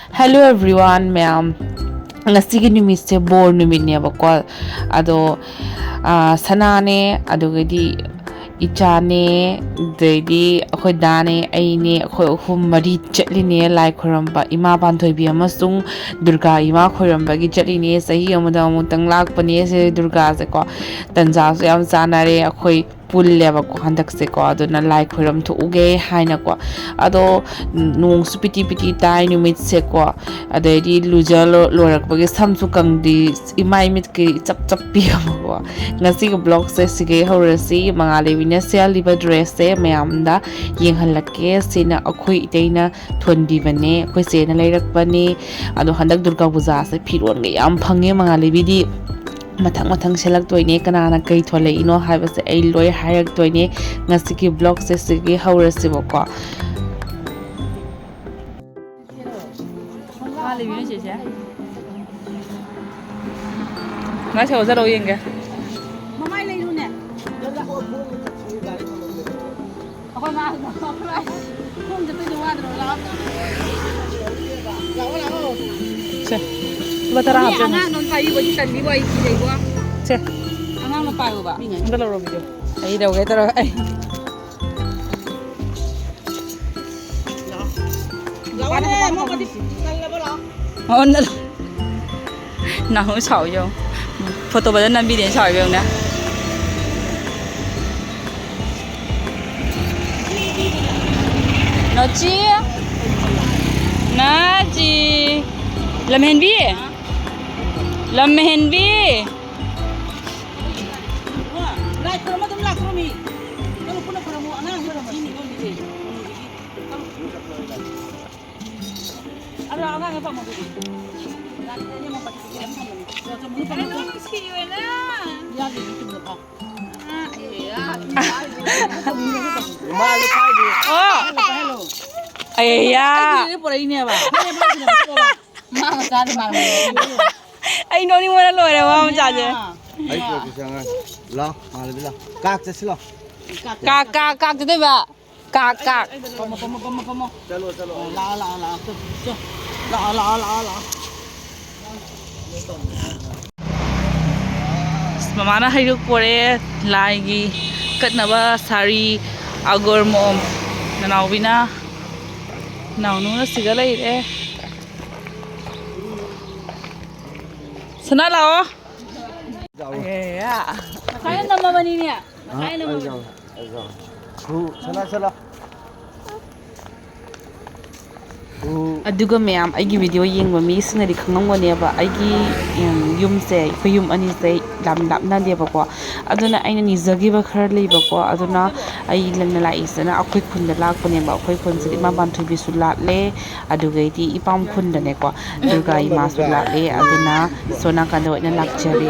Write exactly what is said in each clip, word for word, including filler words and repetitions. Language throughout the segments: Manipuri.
Hello everyone, ꯃꯌꯥꯝ꯫ ꯉꯁꯤꯒꯤ ꯅꯨꯃꯤꯠꯁꯦ ꯕꯣꯔ ꯅꯨꯃꯤꯠꯅꯦꯕꯀꯣ꯫ ꯑꯗꯣ, ꯑꯥ, ꯁꯅꯥꯅꯦ, ꯑꯗꯨꯒꯗꯤ ꯏꯆꯥꯅꯦ, ꯑꯗꯩꯗꯤ ꯑꯩꯈꯣꯏ ꯗꯥꯅꯦ, ꯑꯩꯅꯦ, ꯑꯩꯈꯣꯏ ꯑꯍꯨꯝ ꯃꯔꯤ ꯆꯠꯂꯤꯅꯦ ꯂꯥꯏ ꯈꯣꯏꯔꯝꯕ꯫ ꯏꯃꯥ ꯄꯥꯟꯊꯣꯏꯕꯤ ꯑꯃꯁꯨꯡ ꯗꯨꯔꯒꯥ ꯏꯃꯥ ꯈꯣꯏꯔꯝꯕꯒꯤ ꯆꯠꯂꯤꯅꯦ꯫ ꯆꯍꯤ ꯑꯃꯗ ꯑꯃꯨꯛꯇꯪ ꯂꯥꯛꯄꯅꯦ ꯁꯦ ꯗꯨꯔꯒꯥꯁꯦꯀꯣ꯫ ꯇꯟꯖꯥꯁꯨ ꯌꯥꯝ ꯆꯥꯟꯅꯔꯦ꯫ ꯑꯩꯈꯣꯏ ꯄꯨꯜꯂꯦꯕꯀꯣ ꯍꯟꯗꯛꯁꯦꯀꯣ, ꯑꯗꯨꯅ ꯂꯥꯏ ꯈꯣꯏꯔꯝ ꯊꯣꯛꯎꯒꯦ ꯍꯥꯏꯅꯀꯣ꯫ ꯑꯗꯣ ꯅꯣꯡꯁꯨ ꯄꯤꯇꯤ ꯄꯤꯇꯤ ꯇꯥꯏ ꯅꯨꯃꯤꯠꯁꯦꯀꯣ, ꯑꯗꯩꯗꯤ ꯂꯨꯖ ꯂꯣ-, ꯂꯣꯏꯔꯛꯄꯒꯤ ꯁꯝꯁꯨ ꯀꯪꯗꯤ, ꯏꯃꯥꯏ ꯃꯤꯠꯀꯤ ꯆꯞ ꯆꯞꯄꯤ ꯑꯃꯀꯣ꯫ ꯉꯁꯤꯒꯤ vlogꯁꯦ ꯁꯤꯒꯩ ꯍꯧꯔꯁꯤ꯫ ꯃꯉꯥꯂꯩꯕꯤꯅ ꯁꯦꯠꯂꯤꯕ dressꯁꯦ ꯃꯌꯥꯝꯗ ꯌꯦꯡꯍꯜꯂꯛꯀꯦ꯫ ꯁꯤꯅ ꯑꯩꯈꯣꯏ ꯏꯇꯩꯅ ꯊꯣꯟꯕꯤꯕꯅꯦ, ꯑꯩꯈꯣꯏ ꯆꯦꯅ ꯂꯩꯔꯛꯄꯅꯦ꯫ ꯑꯗꯣ ꯍꯟꯗꯛ ꯗꯨꯔꯒꯥ ꯄꯨꯖꯥꯁꯦ ꯐꯤꯔꯣꯟꯒ ꯌꯥꯝ ꯐꯪꯉꯦ ꯃꯉꯥꯂꯩꯕꯤꯗꯤ꯫ ꯃꯊꯪ ꯃꯊꯪ ꯁꯦꯠꯂꯛꯇꯣꯏꯅꯦ꯫ ꯀꯅꯥꯅ ꯀꯩ ꯊꯣꯜꯂꯛꯏꯅꯣ ꯍꯥꯏꯕꯁꯦ ꯑꯩ ꯂꯣꯏ ꯍꯥꯏꯔꯛꯇꯣꯏꯅꯦ꯫ ꯉꯁꯤꯒꯤ vlogꯁꯦ ꯁꯤꯒꯤ ꯍꯧꯔꯁꯤꯕꯀꯣ꯫ ꯉꯥ ꯁꯦ ꯑꯣꯖꯥ ꯂꯧ ꯌꯦꯡꯒꯦ꯫ ꯃꯃꯥꯏ ꯂꯩꯔꯨꯅꯦ꯫ ꯑꯩꯈꯣꯏ ꯃꯥ ꯈꯣꯡ ꯆꯠꯇꯣꯏꯁꯦ ꯋꯥꯗ꯭ꯔꯣ? ꯂꯥꯛꯑꯣ꯫ ꯁꯦ, ꯂꯨꯄꯥ ꯇꯔꯥ ꯃꯤ ꯍꯥꯞꯆꯤꯜꯂꯣ꯫ ꯑꯉꯥꯡꯗꯣ ꯑꯝꯇ ꯄꯥꯏꯕꯤꯌꯣ, ꯑꯩꯗꯤ ꯇꯜꯂꯤꯕꯣ, ꯑꯩ ꯀꯤꯖꯩꯕꯣ꯫ ꯁꯦ꯫ ꯑꯉꯥꯡꯗꯣ ꯄꯥꯏꯌꯣꯕ꯫ ꯑꯝꯇ ꯂꯧꯔꯣ video꯫ ꯑꯩ ꯂꯧꯒꯦ ꯇꯧꯔꯒ ꯑꯩ꯫ ꯂꯥꯛꯑꯣꯅꯦ, ꯃꯣꯃꯣꯗꯤ ꯇꯜꯂꯕꯣ? ꯂꯥꯛꯑꯣ꯫ ꯑꯣ, ꯅ-, ꯅꯥꯍꯨ ꯁꯥꯎ ꯌꯦꯡꯉꯨ꯫ Photo ꯐꯖꯅ ꯅꯝꯕꯤꯔꯦꯅ ꯁꯥꯎ ꯌꯦꯡꯉꯨꯅꯦ꯫ ꯅꯥꯎꯆꯤ! ꯅꯥꯎꯆꯤ! ꯂꯝꯍꯦꯟꯕꯤ! ꯂꯝꯍꯦꯟꯕꯤ! ꯂꯥꯏ ꯈꯨꯔꯨꯝꯕ ꯑꯗꯨꯝ ꯂꯥꯛꯈ꯭ꯔꯣ ꯃꯤ꯫ ꯅꯪ ꯄꯨꯟꯅ ꯈꯨꯔꯨꯝꯃꯣ꯫ ꯑꯉꯥꯡ ꯈꯨꯔꯨꯝꯃꯣ꯫ ꯑꯗꯣ ꯑꯉꯥꯡ ꯄꯥꯝꯃꯣ ꯑꯗꯨꯗꯤ꯫ ꯀꯩꯅꯣ ꯅꯨꯡꯁꯤꯕꯅ꯫ ꯌꯥꯗꯦ, YouTube ꯗ ꯊꯥꯎ꯫ ꯑꯣ! ꯄꯥꯏꯍꯜꯂꯣ, ꯄꯥꯏꯍꯜꯂꯣ꯫ ꯑꯩꯌꯥ! ꯑꯩꯒꯤ ꯄꯨꯔꯛꯏꯅꯦꯕ꯫ ꯃꯥ ꯃꯆꯥꯗꯣ ꯃꯥꯜꯂꯦ꯫ ꯑꯩ ꯅꯣꯛꯅꯤꯡꯕꯅ ꯂꯣꯏꯔꯦ, ꯃꯥ ꯃꯆꯥꯁꯦ꯫ ꯑꯩ ꯄꯨꯔꯛꯀꯦꯁꯦ ꯑꯉꯥꯡ꯫ ꯂꯥꯎ, ꯃꯥꯜꯂꯕꯤ ꯂꯥꯎ꯫ ꯀꯥꯛ ꯆꯠꯁꯤ ꯂꯥꯎ꯫ ꯀꯥꯛ, ꯀꯥꯛ, ꯀꯥꯛ ꯆꯠꯇꯣꯏꯕ꯫ ꯀꯥꯛ, ꯀꯥꯛ꯫ ꯐꯝꯃꯣ, ꯐꯝꯃꯣ, ꯐꯝꯃꯣ, ꯐꯝꯃꯣ꯫ ꯆꯠꯂꯣ, ꯆꯠꯂꯣ꯫ ꯑ, ꯂꯥꯛꯑꯣ, ꯂꯥꯛꯑꯣ, ꯂꯥꯛꯑꯣ꯫ ꯆꯣ, ꯆꯣ꯫ ꯂꯥꯛꯑꯣ, ꯂꯥꯛꯑꯣ, ꯂꯥꯛꯑꯣ, ꯂꯥꯛꯑꯣ꯫ ꯑꯁ, ꯃꯃꯥꯅ ꯍꯩꯔꯨꯛ ꯄꯣꯔꯛꯑꯦ, ꯂꯥꯏꯒꯤ ꯀꯠꯅꯕ ꯁꯥꯔꯤ, ꯑꯒꯣꯔ ꯃꯣꯝ꯫ ꯅꯅꯥꯎꯕꯤꯅ, ꯅꯅꯥꯎꯅꯨꯅ ꯁꯤꯗ ꯂꯩꯔꯦ꯫ ꯁꯅꯥ ꯂꯥꯛꯑꯣ꯫ ꯉꯁꯥꯏꯅ ꯅꯝꯃꯕꯅꯤꯅꯦ꯫ ꯉꯁꯥꯏꯅ ꯅꯝꯃꯕꯅꯤ꯫ ꯍꯨ, ꯁꯅꯥ, ꯁꯅꯥ꯫ ꯍꯨ꯫ ꯑꯗꯨꯒ ꯃꯌꯥꯝ, ꯑꯩꯒꯤ ꯚꯤꯗꯤꯑꯣ ꯌꯦꯡꯕ ꯃꯤꯁꯤꯡꯅꯗꯤ ꯈꯪꯉꯝꯒꯅꯦꯕ, ꯑꯩꯒꯤ, ꯎꯝ, ꯌꯨꯝꯁꯦ, ꯑꯩꯈꯣꯏ ꯌꯨꯝ ꯑꯅꯤꯁꯦ ꯌꯥꯝ ꯂꯥꯞꯅꯗꯦꯕꯀꯣ꯫ ꯑꯗꯨꯅ ꯑꯩꯅ ꯅꯤꯖꯈꯤꯕ ꯈꯔ ꯂꯩꯕꯀꯣ꯫ ꯑꯗꯨꯅ ꯑꯩ ꯂꯟꯅ ꯂꯥꯛꯏꯁꯤꯅ ꯑꯩꯈꯣꯏ ꯈꯨꯟꯗ ꯂꯥꯛꯄꯅꯦꯕ꯫ ꯑꯩꯈꯣꯏ ꯈꯨꯟꯁꯤꯗ ꯏꯃꯥ ꯄꯥꯟꯊꯣꯏꯕꯤꯁꯨ ꯂꯥꯠꯂꯦ, ꯑꯗꯨꯒꯩꯗꯤ ꯏꯄꯥꯝ ꯈꯨꯟꯗꯅꯦꯀꯣ꯫ ꯗꯨꯔꯒꯥ ꯏꯃꯥꯁꯨ ꯂꯥꯠꯂꯦ, ꯑꯗꯨꯅ ꯁꯣꯝ ꯅꯥꯀꯟꯗ ꯑꯣꯏꯅ ꯂꯥꯛꯆꯔꯦ꯫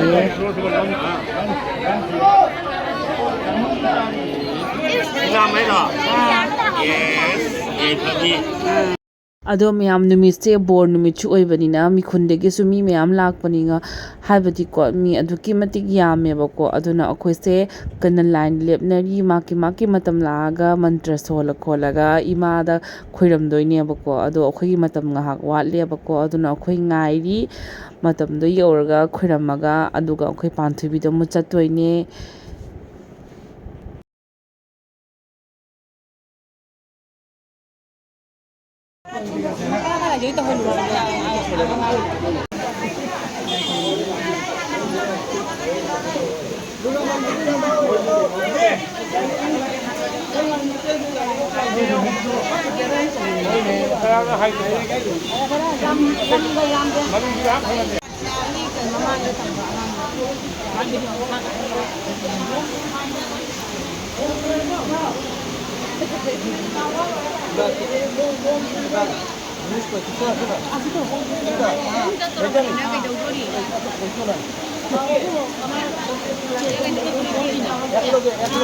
ꯑꯗꯣ ꯃꯌꯥꯝ, ꯅꯨꯃꯤꯠꯁꯦ ꯕꯣꯔ ꯅꯨꯃꯤꯠꯁꯨ ꯑꯣꯏꯕꯅꯤꯅ ꯃꯤꯈꯨꯟꯗꯒꯤꯁꯨ ꯃꯤ ꯃꯌꯥꯝ ꯂꯥꯛꯄꯅꯤꯅ, ꯍꯥꯏꯕꯗꯤꯀꯣ, ꯃꯤ ꯑꯗꯨꯛꯀꯤ ꯃꯇꯤꯛ ꯌꯥꯝꯃꯦꯕꯀꯣ꯫ ꯑꯗꯨꯅ ꯑꯩꯈꯣꯏꯁꯦ ꯀꯟꯅ ꯂꯥꯏꯟ ꯂꯦꯞꯅꯔꯤ, ꯃꯥꯀꯤ ꯃꯥꯀꯤ ꯃꯇꯝ ꯂꯥꯛꯑꯒ ꯃꯟꯇ꯭ꯔ ꯁꯣꯜꯂ ꯈꯣꯠꯂꯒ ꯏꯃꯥꯗ ꯈꯣꯏꯔꯝꯗꯣꯏꯅꯦꯕꯀꯣ꯫ ꯑꯗꯣ ꯑꯩꯈꯣꯏꯒꯤ ꯃꯇꯝ ꯉꯥꯏꯍꯥꯛ ꯋꯥꯠꯂꯦꯕꯀꯣ꯫ ꯑꯗꯨꯅ ꯑꯩꯈꯣꯏ ꯉꯥꯏꯔꯤ, ꯃꯇꯝꯗꯣ ꯌꯧꯔꯒ ꯈꯣꯏꯔꯝꯃꯒ, ꯑꯗꯨꯒ ꯑꯩꯈꯣꯏ ꯄꯥꯟꯊꯣꯏꯕꯤꯗ ꯑꯃꯨꯛ ꯆꯠꯇꯣꯏꯅꯦ꯫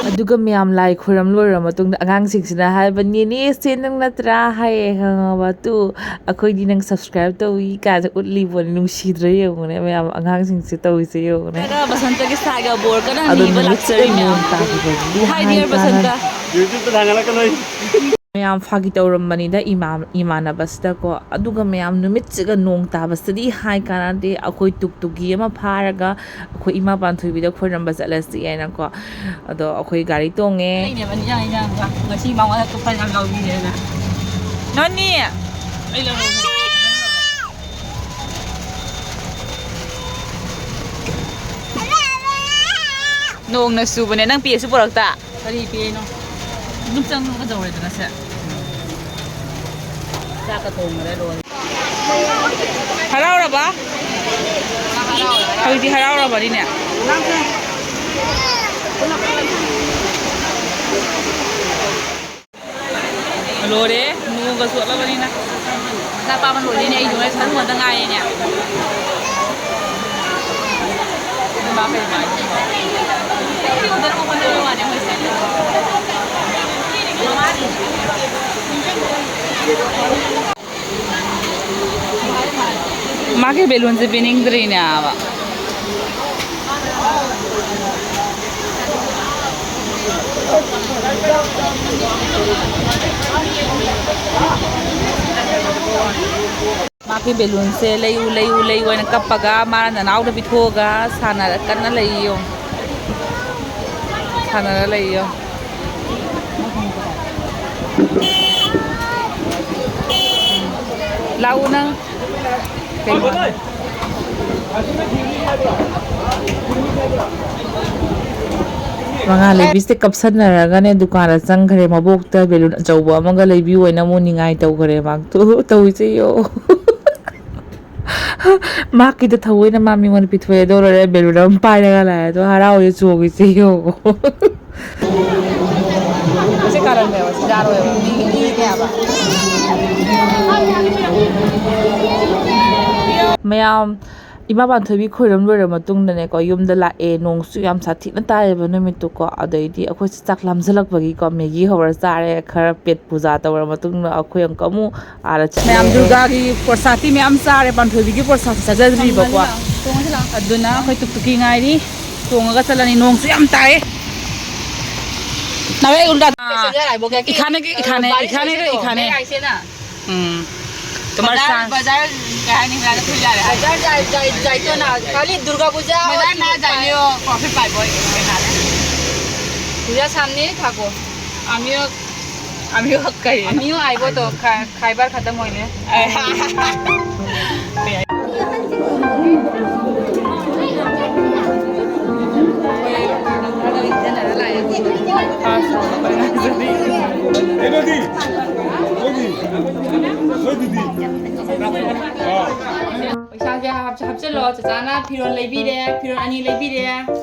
ꯑꯗꯨꯒ ꯃꯌꯥꯝ ꯂꯥꯏ ꯈꯣꯏꯔꯝ ꯂꯣꯏꯔꯕ ꯃꯇꯨꯡꯗ ꯑꯉꯥꯡꯁꯤꯡꯁꯤꯅ ꯍꯥꯏꯕ, "ꯅꯦꯅꯦꯁꯦ ꯅꯪ ꯅꯠꯇ꯭ꯔꯥ?" ꯍꯥꯏꯌꯦ, ꯈꯪꯉꯕ? ꯇꯨ, ꯑꯩꯈꯣꯏꯗꯤ ꯅꯪ subscribe ꯇꯧꯏ ꯀꯥꯏꯅ ꯎꯠꯂꯤꯕꯣꯅꯦ꯫ ꯅꯨꯡꯁꯤꯗ꯭ꯔꯥ ꯌꯦꯡꯉꯨꯅꯦ, ꯃꯌꯥꯝ ꯑꯉꯥꯡꯁꯤꯡꯁꯦ ꯇꯧꯔꯤꯁꯦ ꯌꯦꯡꯉꯨꯅꯦ꯫ ꯕꯁꯟꯇꯒꯤ ꯁꯥꯏꯒ ꯕꯣꯔ ꯀꯟꯅ ꯑꯗꯣ ꯅꯤꯕ ꯅꯨꯃꯤꯠꯁꯤꯗ ꯂꯥꯛꯆꯔꯤ ꯃꯌꯥꯝ꯫ ꯅꯣꯡ ꯇꯥꯈꯤꯕꯒꯤ Hi dear ꯍꯥꯏ ꯕꯁꯟꯇ꯫ ꯀꯥꯟꯅ ꯌꯨꯇ꯭ꯌꯨꯕꯇ ꯊꯥꯒꯠꯂꯛꯀꯅꯣ ꯑꯩ꯫ ꯃꯌꯥꯝ ꯐꯥꯒꯤ ꯇꯧꯔꯝꯕꯅꯤꯗ ꯏꯃꯥ-, ꯏꯃꯥꯟꯅꯕꯁꯤꯗꯀꯣ꯫ ꯑꯗꯨꯒ ꯃꯌꯥꯝ ꯅꯨꯃꯤꯠꯁꯤꯒ ꯅꯣꯡ ꯇꯥꯕꯁꯤꯗꯤ ꯍꯥꯏ ꯀꯥꯟꯅꯗꯦ꯫ ꯑꯩꯈꯣꯏ ꯇꯨꯛꯇꯨꯒꯤ ꯑꯃ ꯐꯥꯔꯒ ꯑꯩꯈꯣꯏ ꯏꯃꯥ ꯄꯥꯟꯊꯣꯏꯕꯤꯗ ꯈꯣꯏꯔꯝꯕ ꯆꯠꯂꯁꯤ ꯍꯥꯏꯅꯀꯣ꯫ ꯑꯗꯣ ꯑꯩꯈꯣꯏ ꯒꯥꯔꯤ ꯇꯣꯡꯉꯦ꯫ ꯑꯩꯅꯦꯕ ꯅꯤꯡꯖꯥꯡ ꯅꯤꯡꯖꯥꯡꯒ ꯉꯁꯤ ꯃꯉꯣꯟꯗ ꯇꯨꯞꯄ ꯌꯥꯝ ꯌꯥꯎꯕꯤꯔꯦꯅ꯫ ꯅꯣꯅꯤ! ꯑꯩ ꯂꯧꯔꯒꯦ꯫ ꯅꯣꯡꯅ ꯆꯨꯕꯅꯦ꯫ ꯅꯪ ꯄꯦꯛꯁꯨ ꯄꯨꯔꯛꯇ? ꯀꯔꯤ ꯄꯦꯛꯅꯣ? ꯑꯗꯨꯝ ꯆꯪꯉꯒ ꯇꯧꯔꯦꯗꯅ ꯁꯦ꯫ ꯆꯥꯛꯀ ꯊꯣꯡꯈ꯭ꯔꯦ ꯂꯣꯏꯔꯦ꯫ ꯍꯔꯥꯎꯔꯕ? ꯍꯧꯖꯤꯛꯇꯤ ꯍꯔꯥꯎꯔꯕꯅꯤꯅꯦ꯫ ꯂꯣꯏꯔꯦ, ꯅꯣꯡꯒ ꯆꯣꯠꯂꯕꯅꯤꯅ꯫ ꯃꯆꯥ ꯄꯥꯕ ꯂꯣꯏꯔꯦꯅꯦ, ꯑꯩ ꯂꯣꯏꯔꯦ, ꯁꯔꯨ ꯉꯥꯛꯇ ꯉꯥꯏꯔꯦꯅꯦ꯫ ꯏꯃꯥ ꯀꯩ ꯃꯥꯏ꯫ ꯃꯥꯒꯤ ꯕꯦꯂꯨꯟꯁꯦ ꯄꯤꯅꯤꯡꯗ꯭ꯔꯤꯅꯦ ꯍꯥꯏꯕ꯫ ꯃꯥꯒꯤ ꯕꯦꯂꯨꯟꯁꯦ ꯂꯩꯌꯨ, ꯂꯩꯌꯨ, ꯂꯩꯌꯨ ꯍꯥꯏꯅ ꯀꯞꯄꯒ ꯃꯥꯅ ꯅꯅꯥꯎꯗ ꯄꯤꯊꯣꯛꯑꯒ ꯁꯥꯟꯅꯔ ꯀꯟꯅ ꯂꯩꯌꯣ꯫ ꯁꯥꯟꯅꯔ ꯂꯩꯌꯣ꯫ ꯂꯥꯛꯎ ꯅꯪ꯫ ꯃꯉꯥ ꯂꯩꯕꯤꯁꯦ ꯀꯞꯁꯟꯅꯔꯒꯅꯦ ꯗꯨꯀꯥꯟꯗ ꯆꯪꯈ꯭ꯔꯦ꯫ ꯃꯕꯣꯛꯇ ꯕꯦꯂꯨꯟ ꯑꯆꯧꯕ ꯑꯃꯒ ꯂꯩꯕꯤꯌꯨ ꯍꯥꯏꯅ ꯑꯃꯨꯛ ꯅꯤꯡꯉꯥꯏ ꯇꯧꯈ꯭ꯔꯦ꯫ ꯃꯥ ꯇꯨ ꯇꯧꯏꯁꯦ ꯌꯦꯡꯉꯣ꯫ ꯃꯥꯀꯤꯗ ꯊꯑꯣꯏꯅ ꯃꯥ ꯃꯤꯉꯣꯟꯗ ꯄꯤꯊꯣꯛꯑꯦ꯫ ꯑꯗꯣ ꯂꯣꯏꯔꯦ ꯕꯦꯂꯨꯟ ꯑꯃ ꯄꯥꯏꯔꯒ ꯂꯥꯛꯑꯦ꯫ ꯑꯗꯣ ꯍꯔꯥꯎꯋꯦ ꯆꯣꯡꯉꯤꯁꯦ ꯌꯦꯡꯉꯣ꯫ ꯁꯤ ꯀꯥꯔꯟꯅꯦꯕ, ꯁꯤ ꯌꯥꯔꯣꯏꯕ꯫ ꯃꯤ, ꯃꯤꯅꯦꯕ꯫ ꯃꯌꯥꯝ ꯏꯃꯥ ꯄꯥꯟꯊꯣꯏꯕꯤ ꯈꯣꯏꯔꯝ ꯂꯣꯏꯔ ꯃꯇꯨꯡꯗꯅꯦꯀꯣ, ꯌꯨꯝꯗ ꯂꯥꯛꯑꯦ꯫ ꯅꯣꯡꯁꯨ ꯌꯥꯝ ꯁꯥꯊꯤꯅ ꯇꯥꯏꯌꯦꯕ ꯅꯨꯃꯤꯠꯇꯨꯀꯣ꯫ ꯑꯗꯩꯗꯤ ꯑꯩꯈꯣꯏꯁꯦ ꯆꯥꯛ ꯂꯥꯝꯖꯜꯂꯛꯄꯒꯤꯀꯣ, ꯃꯦꯒꯤ ꯍꯧꯔ ꯆꯥꯔꯦ꯫ ꯈꯔ ꯄꯦꯠ ꯄꯨꯖꯥ ꯇꯧꯔ ꯃꯇꯨꯡꯗ ꯑꯩꯈꯣꯏ ꯑꯃꯨꯛꯀ ꯑꯃꯨꯛ ꯑꯥꯗ ꯆꯠꯂꯦ꯫ ꯃꯌꯥꯝ ꯗꯨꯔꯒꯥꯒꯤ ꯄ꯭ꯔꯣꯁꯥꯗꯇꯤ ꯃꯌꯥꯝ ꯆꯥꯔꯦ, ꯄꯥꯟꯊꯣꯏꯕꯤꯒꯤ ꯄ꯭ꯔꯣꯁꯥꯗ ꯆꯥꯖꯗ꯭ꯔꯤꯕꯀꯣ꯫ ꯑꯗꯨꯅ ꯑꯩꯈꯣꯏ ꯇꯨꯛꯇꯨꯀꯤ ꯉꯥꯏꯔꯤ꯫ ꯇꯣꯡꯉꯒ ꯆꯠꯂꯅꯤ꯫ ꯅꯣꯡꯁꯨ ꯌꯥꯝ ꯇꯥꯏꯌꯦ꯫ নালাগে, উল্টা। हाँ। पैसेंजर आइबो क्या कि? इखाने के, इखाने, बारिश इखाने ऐसे के, तो। इखाने। नहीं, ऐसे ना। हम्म। तुम्हारे बाजार, साथ। बाजार क्या है, नहीं, ज्यादा खुल जा रहा है। बाजार जाए, जाए, जाए तो ना, खाली दुर्गा पूजा और बाजार ना जाइयो, profit पाइबो, इसके कारण। পূজা সামনেই থাকো। আমিও, আমিও খাই। আমিও আইবো তো, খা-, খাইবার খতম হইলে। ꯑꯦ, ꯅꯣꯏꯗꯤ? ꯅꯣꯏꯗꯤ? ꯅꯣꯏꯗꯨꯗꯤ? ꯑꯥ꯫ ꯄꯩꯁꯥꯁꯦ ꯍꯥꯞ-, ꯍꯥꯞꯆꯤꯜꯂꯣ, ꯆꯆꯥꯅ ꯐꯤꯔꯣꯜ ꯂꯩꯕꯤꯔꯦ, ꯐꯤꯔꯣꯜ ꯑꯅꯤ ꯂꯩꯕꯤꯔꯦ꯫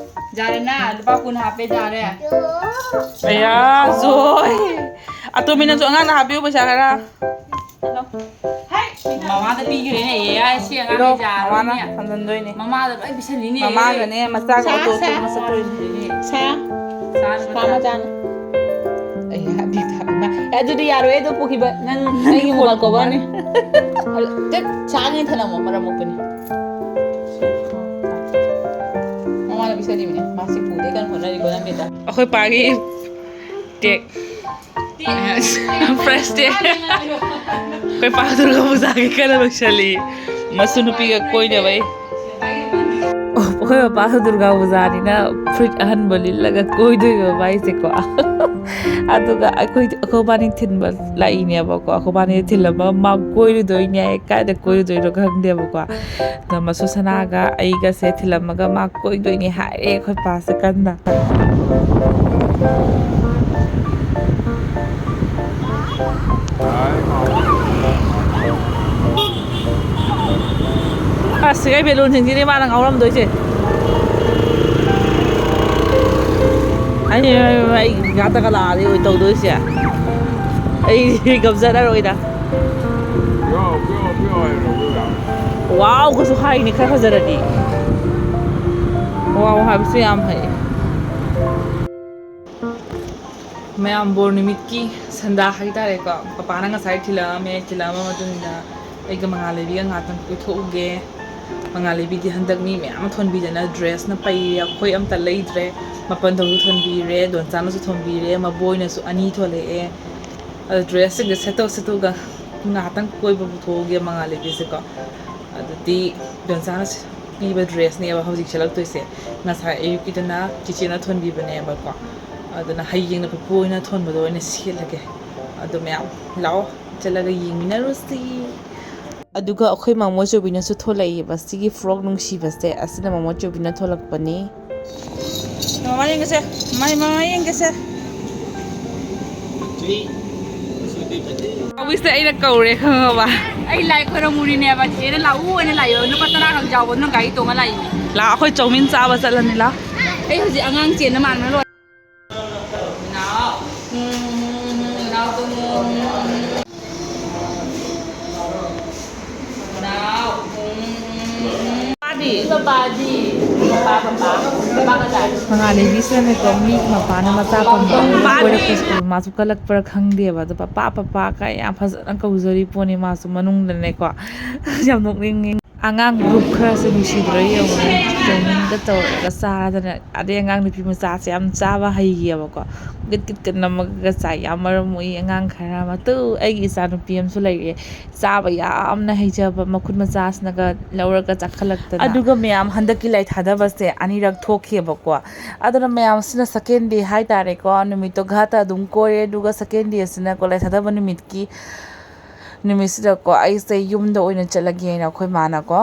ꯌꯥꯔꯦꯅ, ꯂꯨꯄꯥ ꯀꯨꯟ ꯍꯥꯞꯄꯦ, ꯌꯥꯔꯦ꯫ ꯑꯌꯥ, ꯖꯣꯏ꯫ ꯑꯇꯣꯝꯕꯤ, ꯅꯪꯁꯨ ꯑꯉꯥꯡꯅ ꯍꯥꯞꯄꯤꯌꯨ ꯄꯩꯁꯥ ꯈꯔ꯫ ꯃꯃꯥꯗ ꯄꯤꯈ꯭ꯔꯦꯅꯦ, ꯑꯦ, ꯑꯥꯏ ꯁꯤ ꯑꯉꯥꯡ ꯄꯤꯔꯣ, ꯌꯥꯔꯣꯏꯅꯦ꯫ ꯃꯃꯥꯗ ꯊꯝꯖꯤꯟꯗꯣꯏꯅꯦ꯫ ꯃꯃꯥꯗ ꯂꯣꯏ ꯄꯤꯁꯜꯂꯤꯅꯦ꯫ ꯃꯃꯥꯒꯅꯦ, ꯃꯆꯥꯒ ꯁꯥ, ꯑꯣꯇꯣ ꯁꯥ꯫ ꯑꯣꯇꯣ ꯃꯁꯛ ꯊꯣꯛꯏꯅꯦ꯫ ꯁꯥ꯫ ꯁꯥ, ꯁꯥ ꯁꯥ꯫ ꯃꯆꯥꯅ꯫ ꯑꯩ ꯍꯥꯏꯕꯗꯤ ꯊꯝꯃꯦ꯫ ꯑꯦ, ꯑꯗꯨꯗꯤ ꯌꯥꯔꯣꯏ, ꯑꯗꯨ ꯄꯨꯈꯤꯕ ꯅꯪ ꯅꯪꯒꯤ ꯑꯩꯒꯤ ꯃꯣꯕꯥꯏꯜ ꯃꯣꯕꯥꯏꯜ ꯀꯣꯚꯔꯅꯤ꯫ ꯀꯣꯚꯔꯅꯤ꯫ ꯑꯗꯨ, ꯇꯠ, ꯁꯥ ꯉꯩ ꯊꯅꯝꯃꯣ, ꯃꯔꯝ ꯃꯣꯛꯄꯅꯤ꯫ ꯃꯃꯥꯅ ꯄꯤꯁꯜꯂꯤꯕꯅꯦ꯫ ꯃꯥꯁꯤ ꯄꯨꯗꯦ ꯀꯟꯅ ꯍꯣꯠꯅꯔꯤꯀꯣ, ꯅꯪꯒꯤꯗ꯫ ꯑꯩꯈꯣꯏ ꯄꯥꯒꯤ ꯇꯦꯛ꯫ ꯐ꯭ꯔꯦꯁ ꯇꯦꯛ꯫ ꯑꯩꯈꯣꯏ ꯄꯥ ꯗꯨꯔꯒꯥ ꯄꯨꯖꯥꯒꯤ ꯀꯟꯅ ꯂꯣꯏꯁꯜꯂꯤ꯫ ꯃꯁꯨ ꯅꯨꯄꯤꯒ ꯀꯣꯏꯅꯕꯩ꯫ ꯑꯣ, ꯑꯩꯈꯣꯏ ꯃꯄꯥꯁꯨ ꯗꯨꯔꯒꯥ ꯄꯨꯖꯥꯅꯤꯅ ꯐꯨꯔꯤꯠ ꯑꯍꯟꯕ ꯂꯤꯠꯂꯒ ꯀꯣꯏꯗꯣꯏꯕ ꯃꯥꯏꯁꯦꯀꯣ꯫ ꯑꯗꯨꯒ ꯑꯩꯈꯣꯏ, ꯑꯩꯈꯣꯏꯕꯥꯅꯤ ꯊꯤꯟꯕ ꯂꯥꯛꯏꯅꯦꯕꯀꯣ꯫ ꯑꯩꯈꯣꯏꯕꯥꯅꯤ ꯊꯤꯜꯂꯝꯃꯒ ꯃꯥ ꯀꯣꯏꯔꯨꯗꯣꯏꯅꯦ ꯍꯥꯏꯌꯦ꯫ ꯀꯥꯏꯗ ꯀꯣꯏꯔꯨꯗꯣꯏꯅꯣ ꯈꯪꯗꯦꯕꯀꯣ꯫ ꯑꯗꯣ ꯃꯁꯨ ꯁꯅꯥꯒ ꯑꯩꯒꯁꯦ ꯊꯤꯜꯂꯝꯃꯒ ꯃꯥ ꯀꯣꯏꯗꯣꯏꯅꯦ ꯍꯥꯏꯔꯦ ꯑꯩꯈꯣꯏ ꯄꯥꯁꯦ ꯀꯟꯅ꯫ ꯑꯁ, ꯁꯤꯒꯩ ꯕꯦꯂꯨꯟꯁꯤꯡꯁꯤꯅꯦ ꯃꯥꯅ ꯉꯥꯎꯔꯝꯗꯣꯏꯁꯦ꯫ ꯑꯩ, ꯑꯩ ꯉꯥꯛꯇꯒ ꯂꯥꯛꯑꯗꯤ ꯑꯣꯏ ꯇꯧꯗꯣꯏꯁꯦ꯫ ꯑꯩ ꯉꯝꯖꯔꯔꯣꯏꯗ꯫ ꯄꯤꯌꯣ, ꯄꯤꯌꯣ, ꯄꯤꯌꯣ ꯍꯥꯏꯔꯣ, ꯄꯤꯌꯣ ꯌꯥꯔꯣꯏ꯫ ꯋꯥꯎꯒꯁꯨ ꯍꯥꯏꯅꯤ ꯈꯔ ꯐꯖꯔꯗꯤ꯫ ꯋꯥꯎ ꯍꯥꯏꯕꯁꯨ ꯌꯥꯝ ꯍꯩ꯫ ꯃꯌꯥꯝ ꯕꯣꯔ ꯅꯨꯃꯤꯠꯀꯤ ꯁꯟꯗꯥ ꯍꯥꯏꯇꯥꯔꯦꯀꯣ, ꯄꯄꯥꯅ ꯉꯁꯥꯏ ꯊꯤꯜꯂꯛꯑꯝꯃꯦ꯫ ꯊꯤꯜꯂꯛꯑꯝꯃ ꯃꯇꯨꯡꯗ ꯑꯩꯒ ꯃꯉꯥꯜꯂꯩꯕꯤꯒ ꯉꯥꯛꯇꯪ ꯀꯣꯏꯊꯣꯛꯎꯒꯦ꯫ ꯃꯉꯥꯜꯂꯩꯕꯤꯗꯤ ꯍꯟꯗꯛ ꯃꯤ ꯃꯌꯥꯝ ꯑꯃ ꯊꯣꯟꯕꯤꯗꯅ ꯗ꯭ꯔꯦꯁꯅ ꯄꯩꯔꯦ, ꯑꯩꯈꯣꯏ ꯑꯝꯇ ꯂꯩꯗ꯭ꯔꯦ꯫ ꯃꯄꯟ ꯊꯧꯁꯨ ꯊꯣꯟꯕꯤꯔꯦ, ꯗꯣꯟꯆꯥꯅꯁꯨ ꯊꯣꯟꯕꯤꯔꯦ, ꯃꯕꯣꯏꯅꯁꯨ ꯑꯅꯤ ꯊꯣꯛꯂꯛꯑꯦ꯫ ꯑꯗꯣ ꯗ꯭ꯔꯦꯁꯁꯤꯡꯁꯦ ꯁꯦꯠꯇꯣꯛ ꯁꯦꯠꯇꯣꯛꯑꯒ ꯉꯥꯏꯍꯥꯛꯇꯪ ꯀꯣꯏꯕ ꯄꯨꯊꯣꯛꯎꯒꯦ ꯃꯉꯥꯜ ꯂꯩꯕꯤꯁꯦꯀꯣ꯫ ꯑꯗꯨꯗꯤ ꯗꯣꯟꯆꯥꯅ ꯄꯤꯕ ꯗ꯭ꯔꯦꯁꯅꯦꯕ ꯍꯧꯖꯤꯛ ꯁꯦꯠꯂꯛꯇꯣꯏꯁꯦ꯫ ꯉꯁꯥꯏ ꯑꯌꯨꯛꯀꯤꯗꯨꯅ ꯆꯤꯆꯦꯅ ꯊꯣꯟꯕꯤꯕꯅꯦꯕꯀꯣ꯫ ꯑꯗꯨꯅ ꯍꯌꯦꯡꯅ ꯄꯨꯄꯨ ꯑꯣꯏꯅ ꯊꯣꯟꯕꯗꯣ ꯑꯣꯏꯅ ꯁꯦꯠꯂꯒꯦ꯫ ꯑꯗꯣ ꯃꯌꯥꯝ ꯂꯥꯛꯑꯣ, ꯆꯠꯂꯒ ꯌꯦꯡꯃꯤꯟꯅꯔꯨꯁꯤ꯫ ꯑꯗꯨꯒ ꯑꯩꯈꯣꯏ ꯃꯃꯣ ꯆꯧꯕꯤꯅꯁꯨ ꯊꯣꯛꯂꯛꯏꯕ ꯁꯤꯒꯤ ꯐ꯭ꯔꯣꯛ ꯅꯨꯡꯁꯤꯕꯁꯦ, ꯑꯁꯤꯅ ꯃꯃꯣ ꯆꯧꯕꯤꯅ ꯊꯣꯛꯂꯛꯄꯅꯤ꯫ ꯃꯃꯥ ꯌꯦꯡꯒꯦꯁꯦ, ꯃꯃꯥ, ꯃꯃꯥ ꯌꯦꯡꯒꯦꯁꯦ꯫ ꯆꯥꯎꯕꯤꯁꯦ ꯑꯩꯅ ꯀꯧꯔꯦ, ꯈꯪꯉꯕ? ꯑꯩ ꯂꯥꯏ ꯈꯣꯏꯔꯝꯃꯨꯔꯤꯅꯦꯕ, ꯆꯦꯅ ꯂꯥꯛꯎ ꯍꯥꯏꯅ ꯂꯥꯛꯑꯦꯕ꯫ ꯂꯨꯄꯥ ꯇꯔꯥ ꯈꯛ ꯌꯥꯎꯕ, ꯅꯪ ꯒꯥꯔꯤ ꯇꯣꯡꯉ ꯂꯥꯛꯏꯅꯦ꯫ ꯂꯥꯛ, ꯑꯩꯈꯣꯏ ꯆꯧꯃꯤꯟ ꯆꯥꯕ ꯆꯠꯂꯅꯤ, ꯂꯥꯛ꯫ ꯑꯩ ꯍꯧꯖꯤꯛ ꯑꯉꯥꯡ ꯆꯦꯟꯅ ꯃꯥꯟꯕꯅ ꯂꯣꯏꯔꯦ꯫ ꯅꯥꯎ꯫ ꯎꯝ, ꯎꯝ, ꯎꯝ, ꯅꯥꯎ ꯇꯨꯝꯃꯨ꯫ ꯎꯝ, ꯎꯝ, ꯎꯝ꯫ ꯅꯥꯎ꯫ ꯎꯝ, ꯎꯝ, ꯎꯝ꯫ ꯄꯥꯗꯤ? ꯄꯥꯗꯤ? ꯄꯥ, ꯄꯥ, ꯄꯥ꯫ ꯄꯥ ꯀꯗꯥꯏ? ꯃꯉꯥꯜ ꯂꯩꯕꯤꯁꯤꯅꯅꯦꯀꯣ, ꯃꯤꯒꯤ ꯃꯄꯥꯅ ꯃꯆꯥ ꯄꯝꯕ ꯄꯥꯗꯤ? ꯀꯣꯏꯔꯛꯄꯁꯤꯕꯨ ꯃꯥꯁꯨ ꯀꯜꯂꯛꯄ꯭ꯔꯥ ꯈꯪꯗꯦꯕ꯫ ꯑꯗꯣ ꯄꯄꯥ, ꯄꯄꯥ ꯀꯥꯏ ꯌꯥꯝ ꯐꯖꯅ ꯀꯧꯖꯔꯤ ꯄꯣꯠꯅꯤ ꯃꯥꯁꯨ ꯃꯅꯨꯡꯗꯅꯦꯀꯣ꯫ ꯌꯥꯝ ꯅꯣꯛꯅꯤꯡꯉꯤ꯫ ꯑꯉꯥꯡ ꯒ꯭ꯔꯨꯞ ꯈꯔꯁꯦ ꯅꯨꯡꯁꯤꯗ꯭ꯔꯣ ꯌꯦꯡꯉꯨꯅꯦ꯫ ꯆꯧꯃꯤꯟꯒ ꯇꯧꯔꯒ ꯆꯥꯗꯅ꯫ ꯑꯗꯩ ꯑꯉꯥꯡ ꯅꯨꯄꯤ ꯃꯆꯥꯁꯦ ꯌꯥꯝ ꯆꯥꯕ ꯍꯩꯌꯦꯕꯀꯣ꯫ ꯒꯤꯠ ꯒꯤꯠꯀ ꯅꯝꯃꯒ ꯆꯥꯏ꯫ ꯌꯥꯝ ꯃꯔꯝ ꯃꯣꯛꯏ ꯑꯉꯥꯡ ꯈꯔ ꯑꯃ꯫ ꯇꯨ, ꯑꯩꯒꯤ ꯏꯆꯥ ꯅꯨꯄꯤ ꯑꯃꯁꯨ ꯂꯩꯔꯦ꯫ ꯆꯥꯕ ꯌꯥꯝꯅ ꯍꯩꯖꯕ, ꯃꯈꯨꯠ ꯃꯆꯥꯁꯤꯅꯒ ꯂꯧꯔꯒ ꯆꯥꯈꯠꯂꯛꯇꯅ꯫ ꯑꯗꯨꯒ ꯃꯌꯥꯝ, ꯍꯟꯗꯛꯀꯤ ꯂꯥꯏ ꯊꯥꯗꯕꯁꯦ ꯑꯅꯤꯔꯛ ꯊꯣꯛꯈꯤꯑꯕꯀꯣ꯫ ꯑꯗꯨꯅ ꯃꯌꯥꯝꯁꯤꯅ second day ꯍꯥꯏꯇꯥꯔꯦꯀꯣ, ꯅꯨꯃꯤꯠꯇꯣ ꯘꯥꯠꯇ ꯑꯗꯨꯝ ꯀꯣꯏꯔꯦ꯫ ꯑꯗꯨꯒ second day ꯁꯤꯅꯀꯣ, ꯂꯥꯏ ꯊꯥꯗꯕ ꯅꯨꯃꯤꯠꯀꯤ ꯅꯨꯃꯤꯠꯁꯤꯗꯀꯣ, ꯑꯩꯁꯦ ꯌꯨꯝꯗ ꯑꯣꯏꯅ ꯆꯠꯂꯒꯦꯅ ꯑꯩꯈꯣꯏ ꯃꯥꯅꯀꯣ,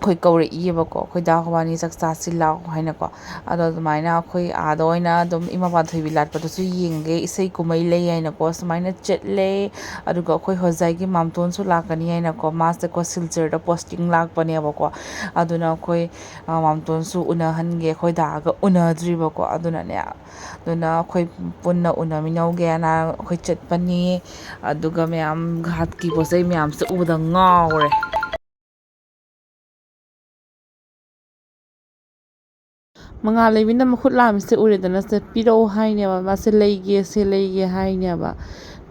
ꯑꯩꯈꯣꯏ ꯀꯧꯔꯛꯏꯌꯦꯕꯀꯣ, ꯑꯩꯈꯣꯏ ꯗꯥ ꯍꯣꯋꯥꯅꯤ ꯆꯥꯛ ꯆꯥꯁꯤ ꯂꯥꯛꯑꯣ ꯍꯥꯏꯅꯀꯣ꯫ ꯑꯗꯣ ꯑꯗꯨꯃꯥꯏꯅ ꯑꯩꯈꯣꯏ ꯑꯥꯗ ꯑꯣꯏꯅ ꯑꯗꯨꯝ ꯏꯃꯥ ꯄꯥꯟꯊꯣꯏꯕꯤ ꯂꯥꯠꯄꯗꯁꯨ ꯌꯦꯡꯒꯦ, ꯏꯁꯩ ꯀꯨꯝꯍꯩ ꯂꯩ ꯍꯥꯏꯅꯀꯣ, ꯁꯨꯃꯥꯏꯅ ꯆꯠꯂꯦ꯫ ꯑꯗꯨꯒ ꯑꯩꯈꯣꯏ ꯍꯣꯖꯥꯏꯒꯤ ꯃꯥꯝꯇꯣꯟꯁꯨ ꯂꯥꯛꯀꯅꯤ ꯍꯥꯏꯅꯀꯣ, ꯃꯥꯁꯦꯀꯣ ꯁꯤꯜꯆꯔꯗ posting ꯂꯥꯛꯄꯅꯦꯕꯀꯣ꯫ ꯑꯗꯨꯅ ꯑꯩꯈꯣꯏ, ꯑ, ꯃꯥꯝꯇꯣꯟꯁꯨ ꯎꯅꯍꯟꯒꯦ, ꯑꯩꯈꯣꯏ ꯗꯥꯒ ꯎꯅꯗ꯭ꯔꯤꯕꯀꯣ꯫ ꯑꯗꯨꯅꯅꯦ, ꯑꯗꯨꯅ ꯑꯩꯈꯣꯏ ꯄꯨꯟꯅ ꯎꯅꯃꯤꯟꯅꯧꯒꯦꯅ ꯑꯩꯈꯣꯏ ꯆꯠꯄꯅꯤ꯫ ꯑꯗꯨꯒ ꯃꯌꯥꯝ ꯘꯥꯠꯀꯤ ꯄꯣꯠ ꯆꯩ ꯃꯌꯥꯝꯁꯦ ꯎꯕꯗ ꯉꯥꯎꯔꯦ꯫ ꯃꯉꯥꯜ ꯂꯩꯕꯤꯅ ꯃꯈꯨꯠ ꯂꯥꯝꯃꯤꯁꯦ ꯎꯔꯦꯗꯅ, ꯁꯦ ꯄꯤꯔꯛꯑꯣ ꯍꯥꯏꯅꯦꯕ, ꯃꯥꯁꯦ ꯂꯩꯒꯦ, ꯁꯦ ꯂꯩꯒꯦ ꯍꯥꯏꯅꯦꯕ꯫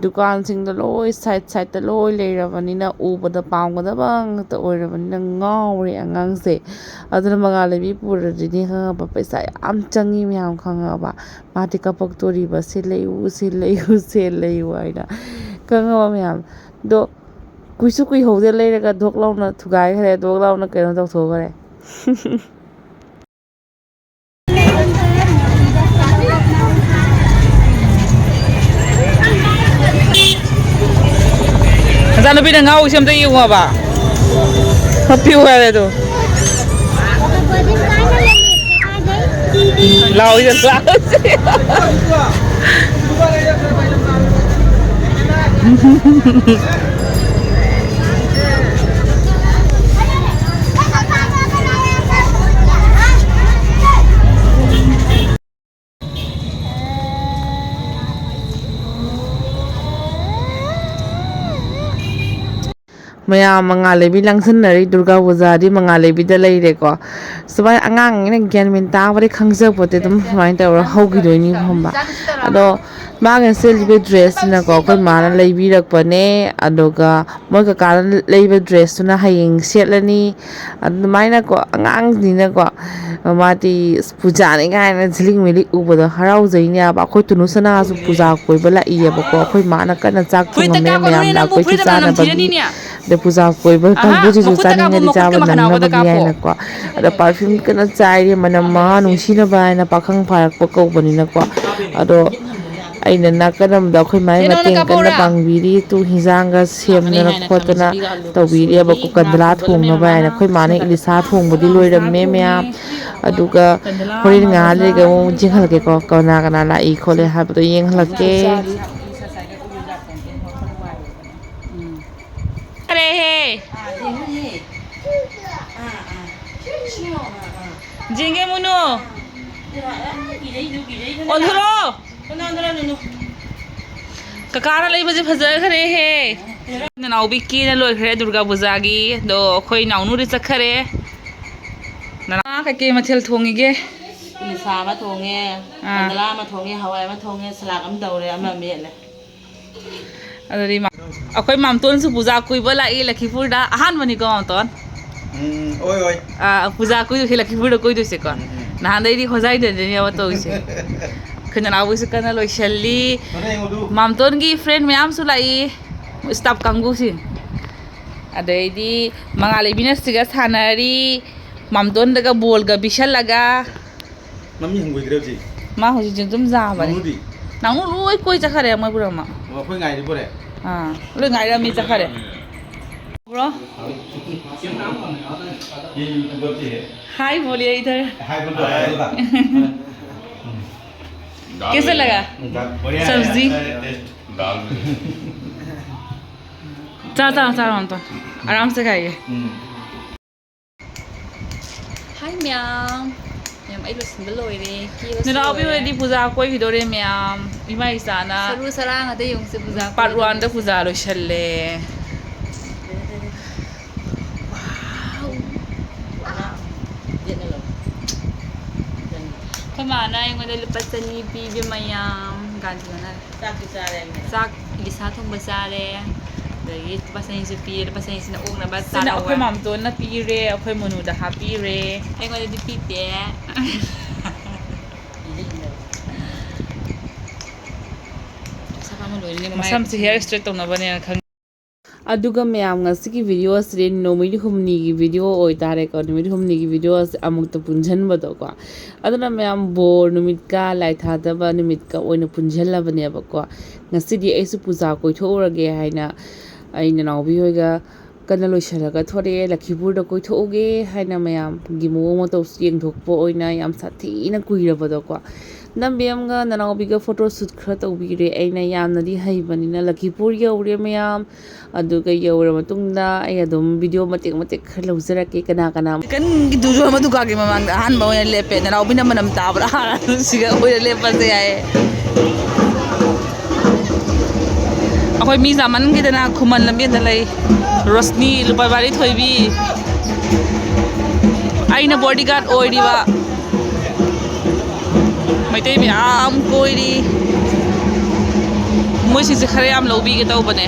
ꯗꯨꯀꯥꯟꯁꯤꯡꯗꯣ ꯂꯣꯏ ꯁꯥꯏꯠ ꯁꯥꯏꯠꯇ ꯂꯣꯏ ꯂꯩꯔꯕꯅꯤꯅ, ꯎꯕꯗ ꯄꯥꯝꯒꯗꯕ ꯉꯥꯛꯇ ꯑꯣꯏꯔꯕꯅꯤꯅ ꯉꯥꯎꯔꯦ ꯑꯉꯥꯡꯁꯦ꯫ ꯑꯗꯨꯅ ꯃꯉꯥꯜ ꯂꯩꯕꯤ ꯄꯨꯔꯗꯤꯅꯦ ꯈꯪꯉꯕ, ꯄꯩꯁꯥ ꯌꯥꯝ ꯆꯪꯉꯤ ꯃꯌꯥꯝ, ꯈꯪꯉꯕ? ꯃꯥꯗꯤ ꯀꯞꯄꯛꯇꯣꯔꯤꯕ, "ꯁꯤ ꯂꯩꯌꯨ, ꯁꯤ ꯂꯩꯌꯨ, ꯁꯤ ꯂꯩꯌꯨ" ꯍꯥꯏꯅ, ꯈꯪꯉꯕ ꯃꯌꯥꯝ? ꯑꯗꯣ ꯀꯨꯏꯁꯨ ꯀꯨꯏꯍꯧꯗꯦ ꯂꯩꯔꯒ ꯙꯣꯛ ꯂꯥꯎꯅ ꯊꯨꯒꯥꯏꯈ꯭ꯔꯦ, ꯙꯣꯛ ꯂꯥꯎꯅ ꯀꯩꯅꯣ ꯇꯧꯊꯣꯛꯈ꯭ꯔꯦ꯫ ꯅꯆꯥꯅꯨꯄꯤꯅ ꯉꯥꯎꯔꯤꯁꯦ ꯑꯝꯇ ꯌꯦꯡꯉꯣꯕ꯫ ꯍꯥꯞꯄꯤꯌꯨ ꯍꯥꯏꯔꯦ ꯑꯗꯣ꯫ ꯂꯥꯎꯔꯤꯁꯦ, ꯂꯥꯎꯔꯤꯁꯦ꯫ ꯃꯌꯥꯝ ꯃꯉꯥꯜ ꯂꯩꯕꯤ ꯂꯥꯡꯁꯟꯅꯔꯤ, ꯗꯨꯔꯒꯥ ꯄꯨꯖꯥꯗꯤ ꯃꯉꯥꯜ ꯂꯩꯕꯤꯗ ꯂꯩꯔꯦꯀꯣ꯫ ꯁꯨꯃꯥꯏꯅ ꯑꯉꯥꯡꯅꯤꯅ ꯒ꯭ꯌꯥꯟ ꯃꯦꯟ ꯇꯥꯕꯗꯤ ꯈꯪꯖꯄꯣꯠꯇꯦ, ꯑꯗꯨꯝ ꯁꯨꯃꯥꯏꯅ ꯇꯧꯔ ꯍꯧꯈꯤꯗꯣꯏꯅꯤ ꯈꯪꯕ꯫ ꯑꯗꯣ ꯃꯥꯒ ꯁꯦꯠꯂꯤꯕ ꯗ꯭ꯔꯦꯁꯁꯤꯅꯀꯣ ꯑꯩꯈꯣꯏ ꯃꯥꯅ ꯂꯩꯕꯤꯔꯛꯄꯅꯦ, ꯑꯗꯨꯒ ꯃꯣꯏ ꯀꯀꯥꯅ ꯂꯩꯕ ꯗ꯭ꯔꯦꯁꯇꯨꯅ ꯍꯌꯦꯡ ꯁꯦꯠꯂꯅꯤ꯫ ꯑꯗꯨꯃꯥꯏꯅꯀꯣ ꯑꯉꯥꯡꯅꯤꯅꯀꯣ ꯃꯥꯗꯤ ꯄꯨꯖꯥꯅꯤ ꯀꯥꯏꯅ ꯖꯤꯂꯤꯛ ꯃꯤꯂꯤꯛ ꯎꯕꯗꯣ ꯍꯔꯥꯎꯖꯩꯅꯦꯕ꯫ ꯑꯩꯈꯣꯏ ꯇꯨꯅꯨ ꯁꯅꯥꯁꯨ ꯄꯨꯖꯥ ꯀꯣꯏꯕ ꯂꯥꯛꯏꯌꯦꯕꯀꯣ꯫ ꯑꯩꯈꯣꯏ ꯃꯥꯅ ꯀꯟꯅ ꯆꯥꯛ ꯊꯣꯡꯉꯝꯃꯦ ꯃꯌꯥꯝ ꯂꯥꯛꯄꯩꯁꯨ ꯆꯥꯅꯕꯒꯤ꯫ ꯑꯗ ꯄꯨꯖꯥ ꯀꯣꯏꯕ ꯀꯥꯡꯕꯨꯁꯤꯁꯨ ꯆꯥꯅꯤꯡꯉꯗꯤ ꯆꯥꯕ ꯅꯪꯅꯕꯅꯤ ꯍꯥꯏꯅꯀꯣ꯫ ꯑꯗ ꯄꯔꯐ꯭ꯌꯨꯝ ꯀꯟꯅ ꯆꯥꯏꯔꯤ, ꯃꯅꯝ ꯃꯍꯥ ꯅꯨꯡꯁꯤꯅꯕ ꯍꯥꯏꯅ ꯄꯥꯈꯪ ꯐꯥꯔꯛꯄ ꯀꯧꯕꯅꯤꯅꯀꯣ꯫ ꯑꯗꯣ ꯑꯩꯅ ꯅꯥꯀꯟ ꯑꯃꯗ ꯑꯩꯈꯣꯏ ꯃꯥꯒꯤ ꯃꯇꯦꯡ ꯀꯟꯅ ꯄꯥꯡꯕꯤꯔꯤ, ꯇꯨ ꯍꯤꯟꯖꯥꯡꯒ ꯁꯦꯝꯗꯅ ꯈꯣꯠꯇꯅ ꯇꯧꯕꯤꯔꯤꯑꯕꯀꯣ꯫ ꯀꯟꯗꯂꯥ ꯊꯣꯡꯅꯕ ꯍꯥꯏꯅ ꯑꯩꯈꯣꯏ ꯃꯥꯅ ꯏꯂꯤꯁꯥ ꯊꯣꯡꯕꯗꯤ ꯂꯣꯏꯔꯝꯃꯦ ꯃꯌꯥꯝ꯫ ꯑꯗꯨꯒ ꯍꯣꯔꯦꯟ ꯉꯥꯏꯍꯥꯛ ꯂꯩꯔꯒ ꯑꯃꯨꯛ ꯌꯦꯡꯍꯜꯂꯛꯀꯦꯀꯣ, ꯀꯅꯥ ꯀꯅꯥ ꯂꯥꯛꯏ ꯈꯣꯠꯂꯤ ꯍꯥꯏꯕꯗꯣ ꯌꯦꯡꯍꯜꯂꯛꯀꯦ꯫ ꯈꯔꯦꯍꯦ꯫ ꯌꯦꯡꯒꯦ ꯃꯨꯅꯨ꯫ ꯑꯣꯟꯊꯣꯔꯛꯑꯣ꯫ ꯀꯀꯥꯅ ꯂꯩꯕꯁꯦ ꯐꯖꯈ꯭ꯔꯦꯍꯦ꯫ ꯅꯅꯥꯎ ꯕꯤꯀꯤꯅ ꯂꯣꯏꯈ꯭ꯔꯦ ꯗꯨꯔꯒꯥ ꯄꯨꯖꯥꯒꯤ꯫ ꯑꯗꯣ ꯑꯩꯈꯣꯏ ꯅꯥꯎꯅꯨꯗꯤ ꯆꯠꯈꯔꯦ꯫ ꯅꯅꯥ ꯀꯩꯀꯩ ꯃꯊꯦꯜ ꯊꯣꯡꯉꯤꯒꯦ? ꯏꯂꯤꯁꯥ ꯑꯃ ꯊꯣꯡꯉꯦ, ꯑꯥ꯫ ꯀꯟꯗꯂꯥ ꯑꯃ ꯊꯣꯡꯉꯦ, ꯍꯋꯥꯏ ꯑꯃ ꯊꯣꯡꯉꯦ, ꯁꯂꯥꯛ ꯑꯃ ꯇꯧꯔꯦ, ꯑꯃ ꯃꯦꯠꯂꯦ꯫ ꯑꯗꯨꯗꯤ ꯃꯥ-, ꯑꯩꯈꯣꯏ ꯃꯥꯝꯇꯣꯟꯁꯨ ꯄꯨꯖꯥ ꯀꯣꯏꯕ ꯂꯥꯛꯏ ꯂꯈꯤꯄꯨꯔꯗ꯫ ꯑꯍꯥꯟꯕꯅꯤꯀꯣ ꯃꯥꯝꯇꯣꯟ? ꯎꯝ, ꯑꯣꯏ, ꯑꯣꯏ꯫ ꯑꯥ, ꯄꯨꯖꯥ ꯀꯣꯏꯔꯨꯁꯦ ꯂꯈꯤꯄꯨꯔꯗ ꯀꯣꯏꯗꯣꯏꯁꯦꯀꯣ꯫ ꯎꯝ, ꯎꯝ꯫ ꯅꯍꯥꯟꯗꯩꯗꯤ ꯍꯣꯖꯥꯏꯗꯅꯦꯕ ꯇꯧꯔꯤꯁꯦ꯫ ꯑꯩꯈꯣꯏ ꯅꯅꯥꯎꯕꯤꯁꯨ ꯀꯟꯅ ꯂꯣꯏꯁꯜꯂꯤ꯫ ꯃꯥꯝꯇꯣꯟꯒꯤ friend ꯃꯌꯥꯝꯁꯨ ꯂꯥꯛꯏ, staff ꯀꯥꯡꯕꯨꯁꯤꯡ꯫ ꯑꯗꯩꯗꯤ ꯃꯉꯥꯜ ꯏꯕꯤꯅꯁꯤꯒ ꯁꯥꯟꯅꯔꯤ, ꯃꯥꯝꯇꯣꯟꯗꯒ ꯕꯣꯜꯒ ꯄꯤꯁꯜꯂꯒ꯫ ꯃꯃꯤ ꯍꯪꯒꯣꯏꯗ꯭ꯔꯦ ꯍꯧꯖꯤꯛ꯫ ꯃꯥ ꯍꯧꯖꯤꯛ ꯑꯗꯨꯝ ꯌꯥꯕꯅꯦ꯫ ꯅꯥꯎꯅꯨꯗꯤ? ꯅꯥꯎꯅꯨ ꯂꯣꯏ ꯀꯣꯏ ꯆꯠꯈꯔꯦ ꯃꯣꯏ ꯄꯨꯝꯅꯃꯛ꯫ ꯑꯣ, ꯑꯩꯈꯣꯏ ꯉꯥꯏꯔꯤ ꯄꯣꯔꯦ꯫ ꯑꯥ, ꯂꯣꯏ ꯉꯥꯏꯔꯝꯃꯤ ꯆꯠꯈꯔꯦ꯫ Bro, ये YouTuber थे। Hi बोलिए इधर। Hi बोल दो, hi बोल दो। कैसे लगा? बढ़िया है, सब्जी? अच्छा है taste। दाल। चा, चा, चा, हम तो आराम से खाइए। ꯍꯥꯏ ꯃꯌꯥꯝ꯫ ꯃꯌꯥꯝ, ꯑꯩ ꯂꯣꯏꯁꯤꯟꯕ ꯂꯣꯏꯔꯦ, ꯀꯦꯕꯁꯨ ꯅꯅꯥꯎꯄꯤ ꯂꯣꯏꯔꯦ꯫ ꯍꯣꯏꯗꯤ ꯄꯨꯖꯥ ꯀꯣꯏꯈꯤꯗꯣꯔꯦ ꯃꯌꯥꯝ꯫ ꯏꯃꯥ ꯏꯆꯥꯅ ꯁꯔꯨ ꯁꯔꯥꯡ ꯑꯇꯩ ꯌꯦꯡꯉꯨꯁꯦ, ꯄꯨꯖꯥ part one ꯗ ꯀꯣꯏꯈꯤꯗꯣꯔꯦ꯫ ꯄꯨꯖꯥ ꯂꯣꯏꯁꯜꯂꯦ꯫ Wow! Wow! ꯑꯩꯈꯣꯏ ꯃꯥꯅ ꯑꯩꯉꯣꯟꯗ ꯂꯨꯄꯥ ꯆꯅꯤ ꯄꯤꯕ ꯃꯌꯥꯝ꯫ ꯒꯥꯟꯙꯤ ꯍꯣꯠꯅꯔꯦ꯫ ꯆꯥꯛꯇꯤ ꯆꯥꯔꯦ ꯑꯩꯅ꯫ ꯆꯥꯛ ꯏꯂꯤꯁꯥ ꯊꯣꯡꯕ ꯆꯥꯔꯦ꯫ ꯑꯗꯒꯤ ꯂꯨꯄꯥ ꯆꯅꯤꯁꯨ ꯄꯤꯔꯦ꯫ ꯂꯨꯄꯥ ꯆꯅꯤꯁꯤꯅ ꯑꯣꯛꯅꯕ ꯁꯤꯅ ꯆꯥꯔꯧꯕ꯫ ꯑꯩꯈꯣꯏ ꯃꯥꯝꯇꯣꯟꯅ ꯄꯤꯔꯦ, ꯑꯩꯈꯣꯏ ꯃꯣꯅꯨꯗ ꯍꯥꯞꯄꯤꯔꯦ꯫ ꯑꯩꯉꯣꯟꯗꯗꯤ ꯄꯤꯗꯦ꯫ ꯁꯛ ꯑꯃ ꯂꯣꯏꯔꯅꯤ, ꯃꯃꯥꯏ ꯃꯁꯝꯁꯦ hair straight ꯇꯧꯅꯕꯅꯦꯅ ꯈꯪꯉꯤ꯫ ꯑꯗꯨꯒ ꯃꯌꯥꯝ, ꯉꯁꯤꯒꯤ video ꯑꯁꯤꯗꯤ ꯅꯨꯃꯤꯠ ꯍꯨꯝꯅꯤꯒꯤ video ꯑꯣꯏꯇꯥꯔꯦꯀꯣ꯫ ꯅꯨꯃꯤꯠ ꯍꯨꯝꯅꯤꯒꯤ video ꯑꯁꯤ ꯑꯃꯨꯛꯇ ꯄꯨꯟꯁꯤꯟꯕꯗꯣꯀꯣ꯫ ꯑꯗꯨꯅ ꯃꯌꯥꯝ ꯕꯣꯔ ꯅꯨꯃꯤꯠꯀ ꯂꯥꯏ ꯊꯥꯗꯕ ꯅꯨꯃꯤꯠꯀ ꯑꯣꯏꯅ ꯄꯨꯟꯁꯤꯜꯂꯕꯅꯦꯕꯀꯣ꯫ ꯉꯁꯤꯗꯤ ꯑꯩꯁꯨ ꯄꯨꯖꯥ ꯀꯣꯏꯊꯣꯛꯎꯔꯒꯦ ꯍꯥꯏꯅ ꯑꯩ ꯅꯅꯥꯎꯕꯤ ꯍꯣꯏꯒ ꯀꯟꯅ ꯂꯣꯏꯁꯤꯜꯂꯒ ꯊꯣꯔꯛꯑꯦ꯫ ꯂꯈꯤꯄꯨꯔꯗ ꯀꯣꯏꯊꯣꯛꯎꯒꯦ ꯍꯥꯏꯅ ꯃꯌꯥꯝꯒꯤ ꯃꯑꯣꯡ ꯃꯇꯧꯁꯨ ꯌꯦꯡꯊꯣꯛꯄ ꯑꯣꯏꯅ ꯌꯥꯝ ꯁꯥꯊꯤꯅ ꯀꯨꯏꯔꯕꯗꯣꯀꯣ꯫ ꯅꯝꯕꯦꯝꯒ ꯅꯅꯥꯎꯕꯤꯒ photo shoot ꯈꯔ ꯇꯧꯕꯤꯔꯦ꯫ ꯑꯩꯅ ꯌꯥꯝꯅꯗꯤ ꯍꯩꯕꯅꯤꯅ꯫ ꯂꯈꯤꯄꯨꯔ ꯌꯧꯔꯦ ꯃꯌꯥꯝ꯫ ꯑꯗꯨꯒ ꯌꯧꯔ ꯃꯇꯨꯡꯗ ꯑꯩ ꯑꯗꯨꯝ video ꯃꯇꯦꯛ ꯃꯇꯦꯛ ꯈꯔ ꯂꯧꯖꯔꯛꯀꯦ꯫ ꯀꯅꯥ ꯀꯅꯥ ꯆꯤꯛꯀꯟꯒꯤ ꯗꯨꯖꯣꯟ ꯑꯃ ꯗꯨꯀꯥꯟꯒꯤ ꯃꯃꯥꯡꯗ ꯑꯍꯥꯟꯕ ꯑꯣꯏꯅ ꯂꯦꯞꯄꯦ꯫ ꯅꯅꯥꯎꯕꯤꯅ ꯃꯅꯝ ꯇꯥꯕ꯭ꯔꯥ? ꯁꯤꯒ ꯑꯩꯈꯣꯏꯗ ꯂꯦꯞꯄꯁꯦ ꯍꯥꯏꯌꯦ꯫ ꯑꯩꯈꯣꯏ ꯃꯤ ꯌꯥꯝꯃꯟꯈꯤꯗꯅ ꯈꯨꯃꯟ ꯂꯝꯕꯦꯟꯗ ꯂꯩ꯫ ꯔꯣꯁꯅꯤ, ꯂꯨꯄꯥ ꯕꯥꯔꯤ ꯊꯣꯏꯕꯤ, ꯑꯩꯅ bodyguard ꯑꯣꯏꯔꯤꯕ꯫ ꯃꯩꯇꯩ ꯃꯌꯥꯝ ꯀꯣꯏꯔꯤ꯫ ꯃꯣꯏꯁꯤꯡꯁꯦ ꯈꯔ ꯌꯥꯝ ꯂꯧꯕꯤꯒꯦ ꯇꯧꯕꯅꯦ꯫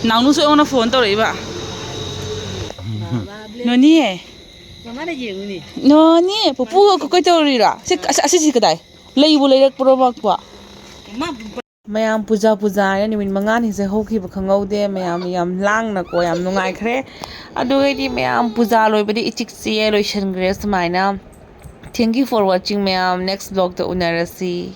ꯅꯥꯎꯅꯨꯁꯨ ꯑꯩꯉꯣꯟꯗ ꯐꯣꯟ ꯇꯧꯔꯛꯏꯕ꯫ ꯅꯣꯅꯤ꯫ ꯅꯣꯅꯤ, ꯄꯨꯄꯨꯒ ꯀꯩ ꯇꯧꯔꯤꯔꯥ? ꯁꯤ, ꯑꯁ, ꯑꯁꯤꯁꯤ ꯀꯗꯥꯏ? ꯂꯩꯕꯨ ꯂꯩꯔꯛꯄ꯭ꯔꯣ ꯃꯥꯄꯣ? ꯃꯌꯥꯝ ꯄꯨꯖꯥ ꯄꯨꯖꯥ ꯍꯥꯏꯅ ꯅꯨꯃꯤꯠ ꯃꯉꯥꯅꯤꯁꯦ ꯍꯧꯈꯤꯕ ꯈꯪꯍꯧꯗꯦ꯫ ꯃꯌꯥꯝ ꯌꯥꯝ ꯂꯥꯡꯅꯀꯣ, ꯌꯥꯝ ꯅꯨꯡꯉꯥꯏꯈ꯭ꯔꯦ꯫ ꯑꯗꯨꯒꯗꯤ ꯃꯌꯥꯝ ꯄꯨꯖꯥ ꯂꯣꯏꯕꯗꯤ ꯏꯆꯤꯛ ꯆꯤꯛꯑꯦ, ꯂꯣꯏꯁꯤꯟꯈ꯭ꯔꯦ ꯁꯨꯃꯥꯏꯅ꯫ Thank you for watching ꯃꯌꯥꯝ, next vlogꯇ ꯎꯅꯔꯁꯤ꯫